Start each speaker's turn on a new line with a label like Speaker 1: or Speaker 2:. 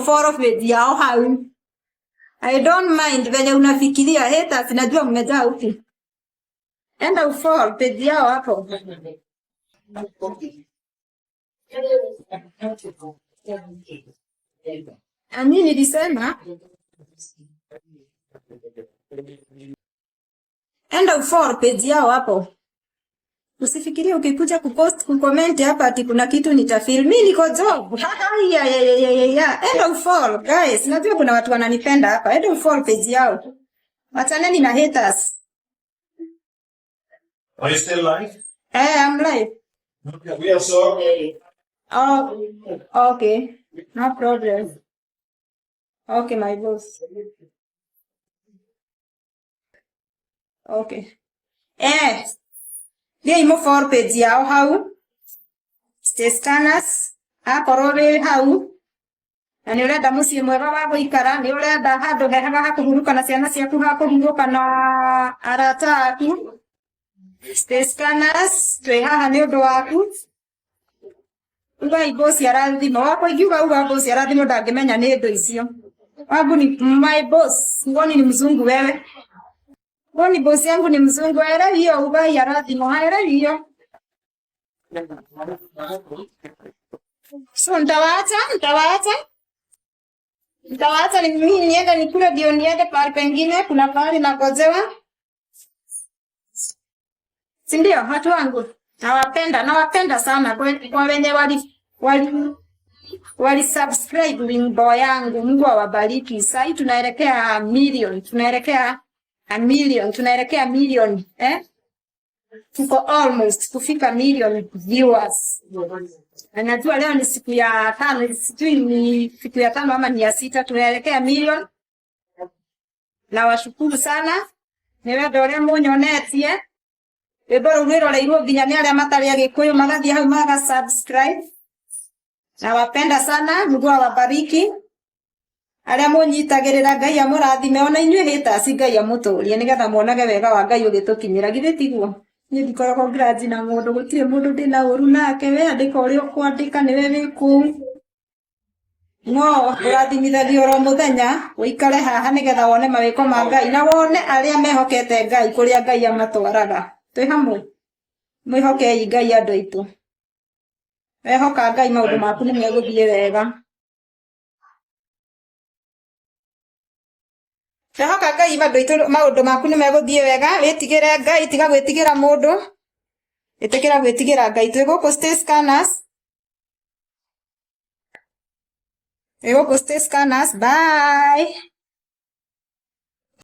Speaker 1: Mũfollow page yao hau. I don't mind venye unafikiria haters, najua mmejaa huku. Enda ufollow page yao hapo. Na mimi nilisema enda ufollow page yao hapo. Usifikirie ukikuja kupost kucomment hapa ati kuna kitu nitafeel. Mimi niko job. Ya ya ya ya ya. Enda ufollow guys. Najua kuna watu wananipenda hapa. Enda ufollow page yao. Wachaneni na haters.
Speaker 2: Are you still live?
Speaker 1: Eh, I'm live.
Speaker 2: We are sorry.
Speaker 1: Oh, okay. No problem. Okay, my boss. Okay. Eh, thiĩi mũfollow page yao hau. Stay Scanners. Akorwo wĩ hau na nĩ ũrenda mũciĩ mwega wa gũikara, nĩ ũrenda handũ hega ha kũhurũka na ciana ciaku, ha kũhurũka na arata aku. Stay Scanners twĩ haha nĩ ũndũ waku. Ugai boss arathimo wakwa, ingiuga uga boss arathimo ndangĩmenya nĩ indo icio. Wangu ni my boss, ngoni ni mzungu wewe. Ngoni boss yangu ni mzungu, haelewi hiyo ugai arathimo, haelewi hiyo. So nitawaacha, nitawaacha. Nitawaacha ni mimi niende nikule ndio niende pahali pengine, kuna pahali nangojewa. Si ndio watu wangu? Nawapenda, nawapenda sana kwa wenye wali subscribe wimbo yangu. Mungu awabariki. Sasa hii tunaelekea million, tunaelekea a million, tunaelekea million, eh? Tuko almost kufika million viewers. Na najua leo ni siku ya tano, sijui ni siku ya tano ama ni ya sita, tunaelekea million. Nawashukuru sana nĩ wendo ũrĩa mũnyonetie. Rwĩmbo rũu rwĩroreirwo nginya nĩ arĩa matarĩ Agĩkũyũ magathiĩ hau maga subscribe. Nawapenda sana, Mungu awabariki. Arĩa mũnyitagĩrĩra Ngai amũrathime, ona inyuĩ haters Ngai amũtũrie nĩgetha muonage wega wa Ngai ũgĩtũkinyĩra. Githĩ tiguo? Niĩ ndikoragwo grudge na mũndũ, gũtirĩ mũndũ ndĩna ũru nake. We andĩka ũrĩa ũkwandĩka, nĩwe wĩ kũu. No ũrathimithagio oro mũthenya ũikare haha nĩgetha wone mawĩko ma Ngai na wone arĩa mehokete Ngai kũrĩa Ngai amatwaraga. Twĩ hamwe? Mwĩhokei Ngai andũ aitũ. Wehoka Ngai maũndũ maku nĩ megũthiĩ wega. Wehoka Ngai andũ aitũ maũndũ maku nĩ megũthiĩ wega. Wĩtigĩre Ngai, tiga gwĩtigĩra mũndũ. Ĩtĩkĩra gwĩtigĩra Ngai. Twĩ gũkũ Stay Scanners. Twĩ gũkũ Stay Scanners. Bye.